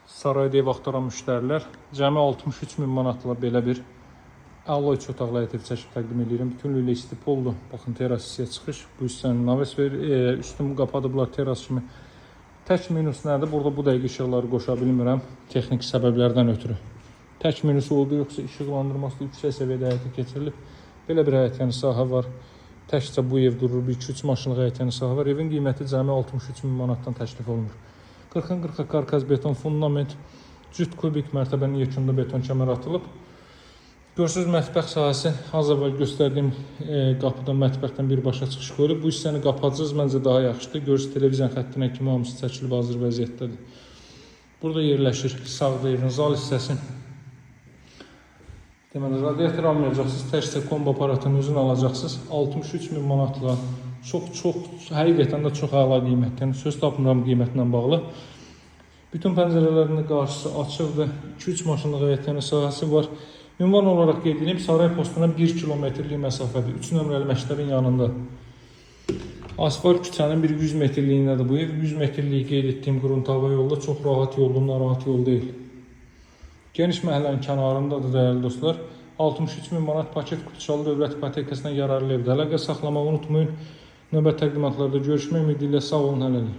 Sarayda ev axtaran müştərilər cəmi 63 min manatla belə bir əla 3 otaqlı həyət ev çəkib təqdim edirəm. Bütünlüklə istipoldur. Baxın, teras hissəyə çıxış. Bu hissənin naves ver, üstünü qapadıblar teras kimi. Tək minus nədir? Burada bu dəqiqə işıqları qoşa bilmirəm texniki səbəblərdən ötürü. Tək minus oldu, yoxsa işıqlandırması da yüksək səviyyədə həyata keçirilib. Belə bir həyətyanı sahə var. Təkcə bu ev durur, bir 2-3 maşınlıq həyətyanı sahə var. Evin qiyməti cəmi 63 min manatdan təklif olunur. 40-ın 40-a karkaz beton fundament, cüt kubik mərtəbənin yekunda beton kəmər atılıb. Görürsüz, mətbəx sahəsi az əvvəl göstərdiyim qapıdan, mətbəxdən birbaşa çıxış qoyulub. Bu hissəni qapacağız, məncə daha yaxşıdır. Görürsüz, televiziya xəttinə kimi hamısı çəkilib, hazır vəziyyətdədir. Burada yerləşir sağda evin zal hissəsi. Deməli, radiator almayacaqsınız, təkcə kombo aparatının özünü alacaqsınız. 63 min manatla çox həqiqətən də çox əla qiymət. Yəni söz tapmıram qiymətlə bağlı. Bütün pəncərələrinin qarşısı açıqdır. 2-3 maşınlıq həyətyanı sahəsi var. Ünvan olaraq qeyd edeyim, Saray postuna 1 kilometrlik məsafədir. 3 nömrəli məktəbin yanında. Asfalt küçənin bir 100 metrliyindədir bu ev. 100 metrlik qeyd etdiyim qruntava yolda, çox rahat yoldur, narahat yol deyil. Geniş məhəllənin kənarındadır, dəyərli dostlar. 63 min manat paket qutuçalı dövlət ipotekasına yararlı evdə. Əlaqə saxlamağı unutmayın. Növbəti təqdimatlarda görüşmək ümidi ilə sağ olun hələlik.